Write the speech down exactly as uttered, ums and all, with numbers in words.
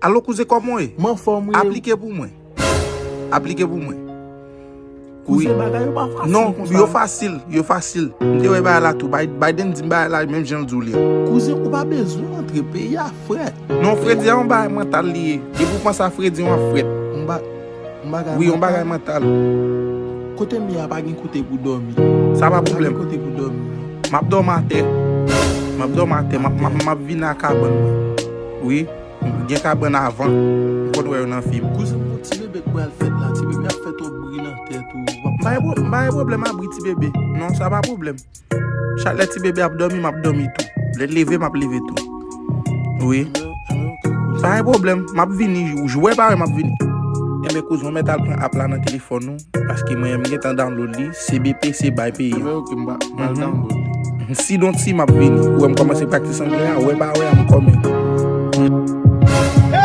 Alo kouzen, kòman w ye? M anfòm wi. Aplike pou mwen. Aplike pou mwen. Wi. Kouzen, bagay yo pa fasil. Non, konsa. Yo fasil, yo fasil. M te wè bagay la tou. Bay- Biden di m bagay la menm jan l di w li an. Kouzen, ou pa bezwen antre, peyi a frèt. Non, fredi a yon bagay mantal li ye. Depi w panse a fredi, w ap frèt. Yon ba- yon bagay mantal. Wi, yon bagay mantal. Kote m ye a pa gen kote pou dòmi. Sa pa pwoblèm. Pa gen kote pou dòmi. M ap dòmi atè. M ap dòmi atè. M ap- m ap- m ap vin a kabann mwen. Wi. Gen kabann avan. M konn wè yo nan fim. Kouzen, m gon ti bebe k pral fèt la. Ti bebe ap fè twòp bri nan tèt ou. M pa gen pwo- m pa gen pwoblèm a bri ti bebe. Non, sa pa pwoblèm. Chak lè ti bebe ap dòmi, m ap dòmi tou. Lè l leve, m ap leve tou. Wi. Pa gen pwoblèm. M ap vini. Ou wè pa wè, m ap vini. Enben, kouzen, ou mèt al pran app la nan telefòn ou. Paske mwen, m gentan download li. C B P, se bay peyi. Enben, ok, m pa- m pral download li. Sidonti, m ap vini. Ou wè m kòmanse praktis anglè a, wè pa wè a, m kòmen.